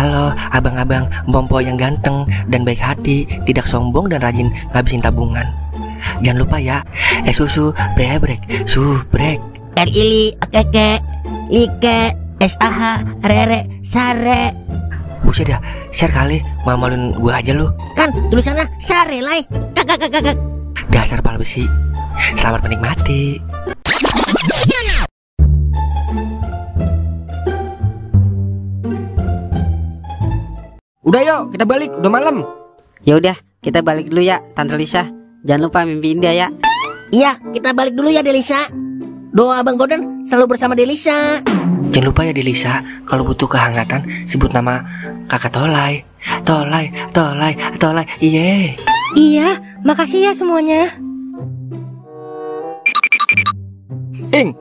Halo abang-abang Bompo yang ganteng dan baik hati, tidak sombong dan rajin ngabisin tabungan. Jangan lupa ya, susu brebrek, subrek. Lili, keke, like, SAH, rere, sare. Buset dah, share kali, malu-maluin gua aja lu. Kan tulisannya sare lai. Kakak. Dasar pala besi. Selamat menikmati. Udah yuk, kita balik, udah malam. Ya udah, kita balik dulu ya, Tante Lisa. Jangan lupa mimpiin dia ya. Iya, kita balik dulu ya Delisa. Doa Abang Gordon selalu bersama Delisa. Jangan lupa ya Delisa, kalau butuh kehangatan sebut nama kakak Tolai. Tolai, iye. Iya, makasih ya semuanya. Ing,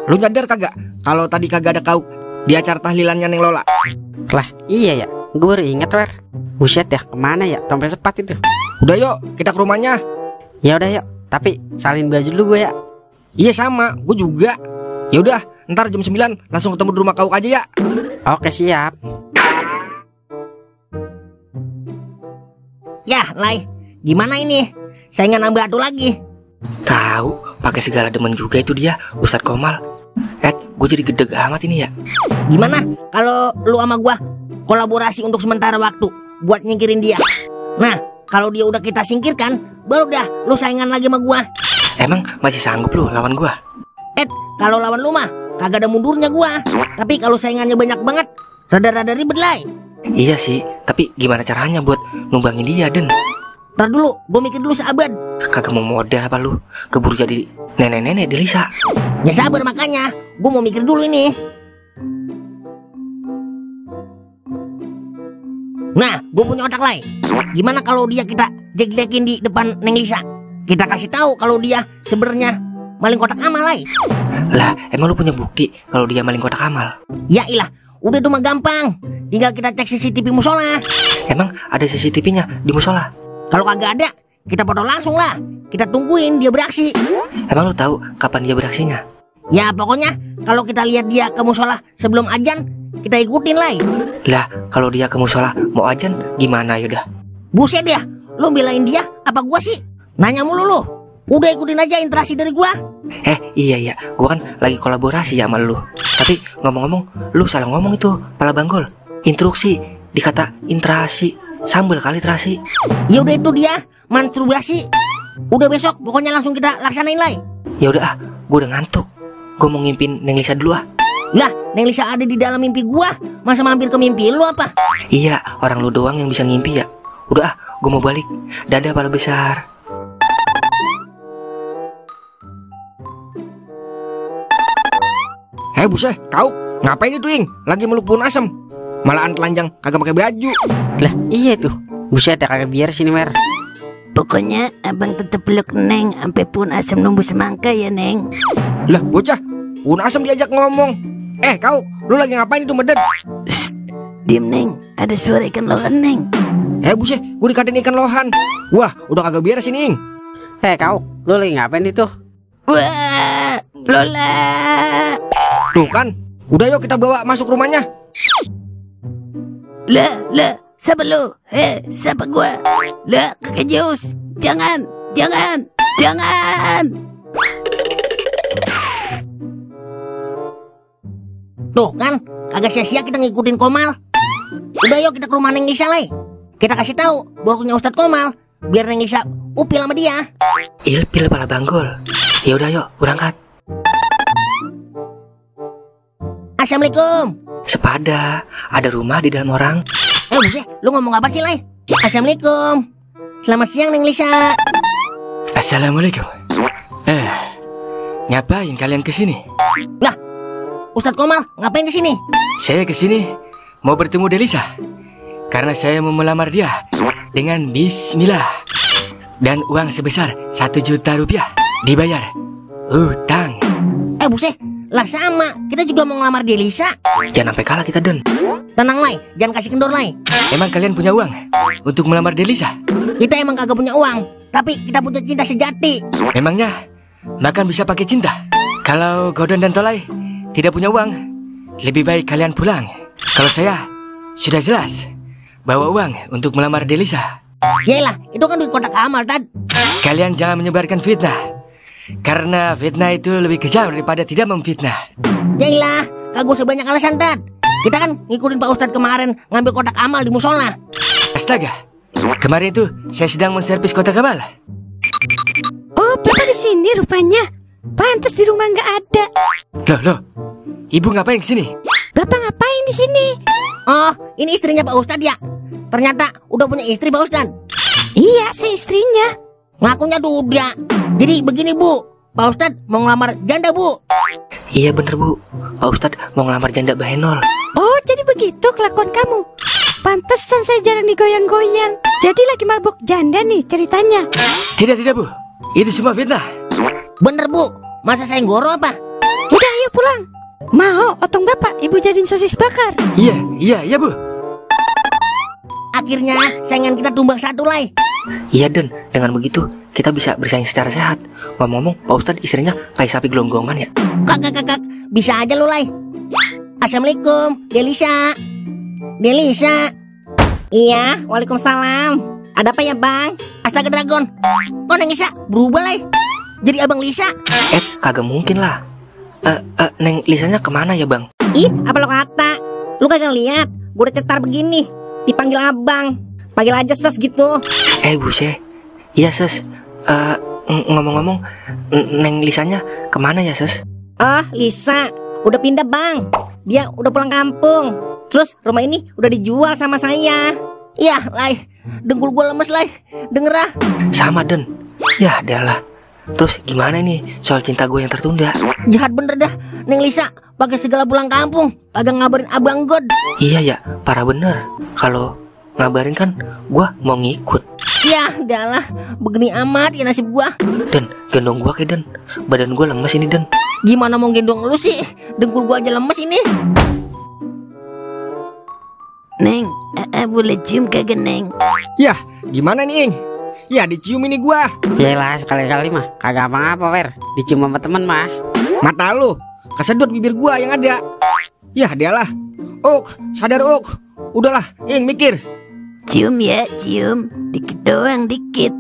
lu nyadar kagak kalau tadi kagak ada kau di acara tahlilannya Neng Lola? Lah, iya ya, gue baru inget Wer. Buset ya, kemana ya tompel cepat itu? Udah yuk, kita ke rumahnya. Ya udah yuk, tapi salin baju dulu gue ya. Iya sama, gue juga. Ya udah, ntar jam 9 langsung ketemu di rumah kau aja ya. Oke siap. Ya, Lai, gimana ini? Saingan nambah atu lagi. Tahu, pakai segala demen juga itu dia, Ustadz Komal. Gue jadi gedeg amat ini ya. Gimana kalau lu sama gua kolaborasi untuk sementara waktu buat nyingkirin dia? Nah, kalau dia udah kita singkirkan, baru dah lu saingan lagi sama gua. Emang masih sanggup lu lawan gua? Kalau lawan lu mah kagak ada mundurnya gua. Tapi kalau saingannya banyak banget, rada-rada ribet Lai. Iya sih, tapi gimana caranya buat numbangin dia, Den? Ntar dulu, gua mikir dulu sahabat. Kagak mau model apa lu? Keburu jadi nenek-nenek Delisa. Ya sabar makanya, gua mau mikir dulu ini. Nah, gua punya otak Lai. Gimana kalau dia kita jelek-jelekin di depan Neng Lisa? Kita kasih tahu kalau dia sebenarnya maling kotak amal Lai. Lah, emang lu punya bukti kalau dia maling kotak amal? Ya ilah, udah itu mah gampang. Tinggal kita cek CCTV musola. Emang ada CCTV-nya di musola? Kalau kagak ada, kita foto langsung lah. Kita tungguin dia beraksi. Emang lu tahu kapan dia beraksinya? Ya pokoknya kalau kita lihat dia ke musola sebelum ajan, kita ikutin Lai. Lah, kalau dia ke musola mau ajan gimana yaudah? Buset ya, lu belain dia apa gua sih? Nanya mulu lu. Udah ikutin aja interaksi dari gua. Iya, gua kan lagi kolaborasi ya sama lu. Tapi ngomong-ngomong, lu salah ngomong itu, pala banggol. Instruksi dikata interaksi, sambel kali terasi. Ya udah itu dia, masturbasi. Udah besok pokoknya langsung kita laksanain Lai. Ya udah gua udah ngantuk. Gua mau ngimpin Neng Lisa dulu ah. Lah, Neng Lisa ada di dalam mimpi gua. Masa mampir ke mimpi lu apa? Iya, orang lu doang yang bisa ngimpi ya. Udah gua mau balik. Dadah pala besar. Buset, kau ngapain itu Ing? Lagi meluk pohon asem. Malahan telanjang kagak pakai baju. Lah, iya tuh. Buset ya kagak biar sini Wer. Pokoknya abang tetep peluk Neng sampai pun asam numbuh semangka ya Neng. Lah bocah, pohon asem diajak ngomong. Kau, lu lagi ngapain itu meden? Diem Neng, ada suara ikan lohan Neng. Buset, gue dikatain ikan lohan. Wah, udah kagak biar sini Ing. Kau, lu lagi ngapain itu? Wah, Lola. Tuh kan, udah yuk kita bawa masuk rumahnya. Lah, siapa lu? Siapa gua? Lah, kakek Zeus. Jangan. Tuh kan, kagak sia-sia kita ngikutin Komal. Udah yuk kita ke rumah Neng Lisa Lai. Kita kasih tahu boroknya Ustadz Komal, biar Neng Lisa upil sama dia. Ilpil pala banggol. Ya udah yuk, berangkat. Assalamualaikum. Sepada, ada rumah di dalam orang. Buset, lu ngomong apa sih, Lai? Assalamualaikum. Selamat siang, Neng Lisa. Assalamualaikum. Ngapain kalian kesini? Lah, Ustadz Komal, ngapain kesini? Saya kesini mau bertemu Delisa karena saya mau melamar dia dengan bismillah. Dan uang sebesar 1 juta rupiah dibayar utang. Buset, lah sama. Kita juga mau ngelamar Delisa. Jangan sampai kalah kita, Den. Tenang, Lai. Jangan kasih kendor, Lai. Emang kalian punya uang untuk melamar Delisa? Kita emang kagak punya uang, tapi kita punya cinta sejati. Memangnya makan bisa pakai cinta? Kalau Gordon dan Tolai tidak punya uang, lebih baik kalian pulang. Kalau saya sudah jelas bawa uang untuk melamar Delisa. Yaelah, itu kan duit kotak amal, Tad. Kalian jangan menyebarkan fitnah, karena fitnah itu lebih kejam daripada tidak memfitnah. Yaelah, kagak usah banyak alasan, Tad. Kita kan ngikutin Pak Ustadz kemarin ngambil kotak amal di musola. Astaga, kemarin itu saya sedang menservis kotak amal. Oh, Bapak di sini rupanya. Pantes di rumah nggak ada. Loh, Ibu ngapain kesini? Bapak ngapain di sini? Oh, ini istrinya Pak Ustadz ya? Ternyata udah punya istri Pak Ustadz. Iya, saya istrinya. Ngakunya duda. Jadi begini Bu, Pak Ustadz mau ngelamar janda Bu. Iya bener Bu, Pak Ustadz mau ngelamar janda Bahenol. Oh, jadi begitu kelakuan kamu. Pantesan saya jarang digoyang-goyang. Jadi lagi mabuk janda nih ceritanya. Tidak Bu, itu semua fitnah. Bener Bu, masa saya ngoro apa? Udah ayo pulang. Mau otong Bapak Ibu jadiin sosis bakar. Iya Bu. Akhirnya saingan kita tumbang satu, Lai. Iya Den, dengan begitu kita bisa bersaing secara sehat. Ngomong-ngomong, Pak Ustadz istrinya kayak sapi gelonggongan ya. Kak, bisa aja lu, Lai. Assalamualaikum, Delisa. Iya, waalaikumsalam. Ada apa ya, Bang? Astaga Dragon. Kok Neng Lisa berubah, Lai? Jadi Abang Lisa? Kagak mungkin lah. Neng Lisanya kemana ya Bang? Ih, apa lo kata? Lu kagak lihat? Gue udah cetar begini. Dipanggil Abang. Panggil aja Ses gitu. Buset. Iya Ses. Ngomong-ngomong, Neng Lisanya kemana ya Ses? Oh, Lisa. Udah pindah, Bang. Dia udah pulang kampung. Terus rumah ini udah dijual sama saya. Iya, Lai. Dengkul gue lemes, Lai. Denger ah. Sama Den. Ya adalah. Terus gimana nih soal cinta gue yang tertunda? Jahat bener dah. Neng Lisa pakai segala pulang kampung. Kagak ngabarin Abang God. Iya ya, parah bener. Kalau ngabarin kan gue mau ngikut. Ya, adalah. Begini amat ya nasib gue. Den, gendong gue ke Den. Badan gue lemes ini Den. Gimana mau gendong lu sih? Dengkul gue aja lemes ini. Neng, boleh cium kagak Neng? Yah, gimana nih Ing? Ya dicium ini gua. Yaelah sekali-kali mah kagak apa-apa Wer. Dicium sama temen mah. Mata lu kesedot bibir gua yang ada. Yah dialah. Uk, sadar Uk. Udahlah, Ing mikir. Cium ya, cium. Dikit doang, dikit.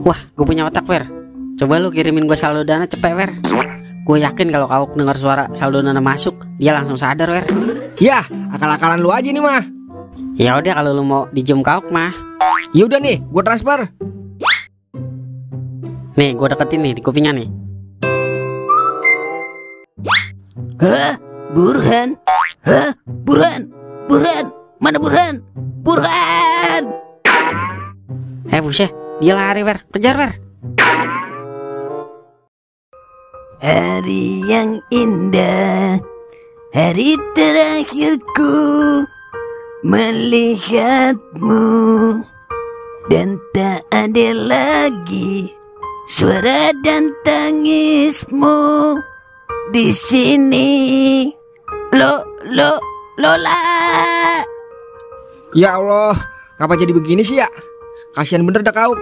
Wah, gue punya otak Wer. Coba lu kirimin gue saldo dana cepet Wer. Gue yakin kalau kau dengar suara saldo dana masuk, dia langsung sadar Wer. Yah, akal-akalan lu aja nih mah. Ya udah kalau lu mau dicium kauk mah. Yaudah nih, gua transfer. Nih, gue deketin nih di kupingnya nih. Hah? Burhan? Hah? Burhan? Mana Burhan? Buset, dia lari Wer. Kejar Wer. Hari yang indah, hari terakhirku melihatmu, dan tak ada lagi suara dan tangismu di sini. Lola. Ya Allah, ngapa jadi begini sih ya? Kasihan bener dah kau.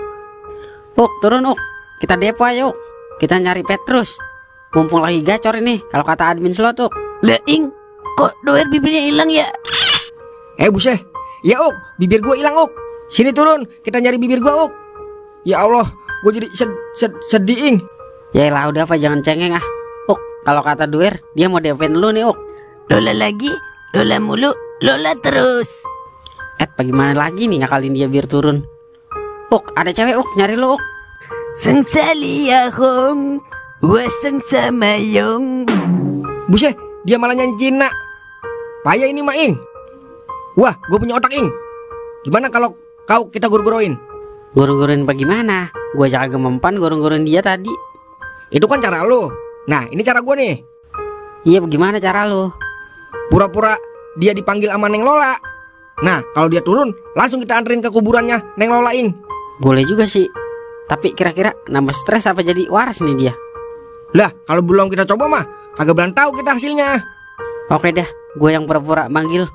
Uk, turun Uk. Kita depo ayo Uk. Kita nyari Petrus. Mumpung lagi gacor ini, kalau kata admin slot Uk. Lah Ing, kok doer bibirnya hilang ya? Buset. Ya Uk, bibir gua hilang Uk. Sini turun, kita nyari bibir gua Uk. Ya Allah, gua jadi sedih Ing. Yaelah udah apa jangan cengeng ah. Uk, kalau kata Duer, dia mau defend lu nih Uk. Lola lagi, Lola mulu, Lola terus. Bagaimana lagi nih ngakalin dia biar turun? Uk, ada cewek Uk, nyari lu Uk. Sang saliyahong, wasang samayong. Buset, dia malah nyanyi Cina. Payah ini mah Ing. Wah, gue punya otak Ing. Gimana kalau kau kita guru-guruin? Guru-guruin bagaimana? Gue aja kagak mempan guru-guruin dia tadi. Itu kan cara lu. Nah, ini cara gue nih. Iya, bagaimana cara lu? Pura-pura dia dipanggil sama Neng Lola. Nah, kalau dia turun, langsung kita anterin ke kuburannya Neng Lola Ing. Boleh juga sih. Tapi kira-kira nambah stres apa jadi waras nih dia? Lah, kalau belum kita coba mah kagak belum tahu kita hasilnya. Oke dah, gue yang pura-pura manggil.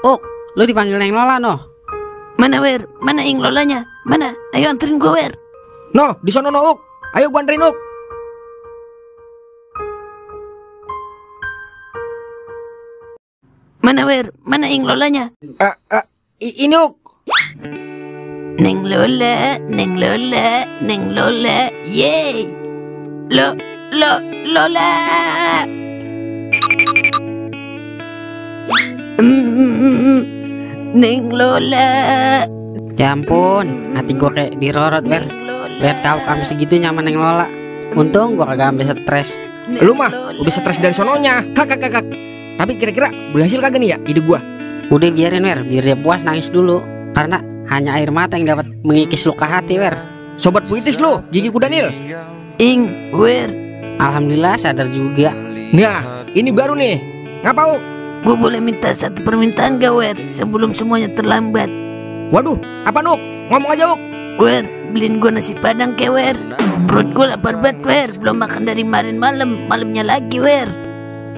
Uk, lu dipanggil Neng Lola noh. Mana Wer? Mana Ing Lolanya? Mana? Ayo anterin gue Wer. No, di sono no Uk. Ayo gua anterin Uk. Mana wer? Mana ing lolanya? Ini Uk. Neng Lola, Neng Lola, Neng Lola, yeay. Lola. Neng Lola. Ya ampun, hati gue kayak dirorot Wer. Lihat kau kami segitu nyaman Neng Lola. Untung gue kagak ambil stres. Lu mah udah stres dari sononya. Kak. Tapi kira-kira berhasil kagak nih ya ide gua? Udah biarin Wer, biar dia puas nangis dulu. Karena hanya air mata yang dapat mengikis luka hati Wer. Sobat puitis lu, Gigi Kudanil. Ing, wer. Alhamdulillah sadar juga. Nah, ini baru nih. Ngapa Uk? Gue boleh minta satu permintaan gak wer? Sebelum semuanya terlambat. Waduh, apa Uk? Ngomong aja Uk. Wer, beliin gue nasi padang ke wer. Perut gue lapar banget wer. Belum makan dari kemarin malam. Malamnya lagi wer.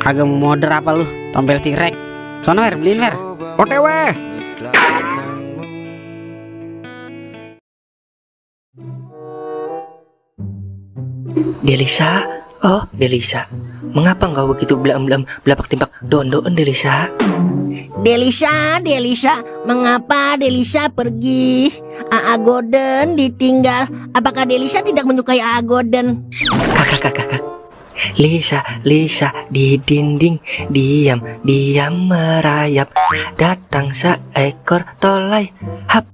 Agak mau modern apa lu? Tompel tirek. Sono Wer, beliin Wer. OTW. Delisa, oh Delisa, mengapa engkau begitu belam-belam belapak timpak don-don Delisa? Delisa, mengapa Delisa pergi? Aa Golden ditinggal. Apakah Delisa tidak menyukai Aa Golden? Kakak. Lisa, di dinding diam merayap. Datang seekor tolai, hap.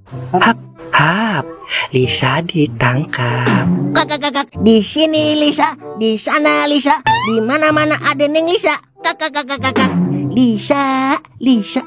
Lisa ditangkap. Kakak, di sini Lisa, di sana Lisa, di mana-mana ada Neng Lisa. Kakak. Lisa.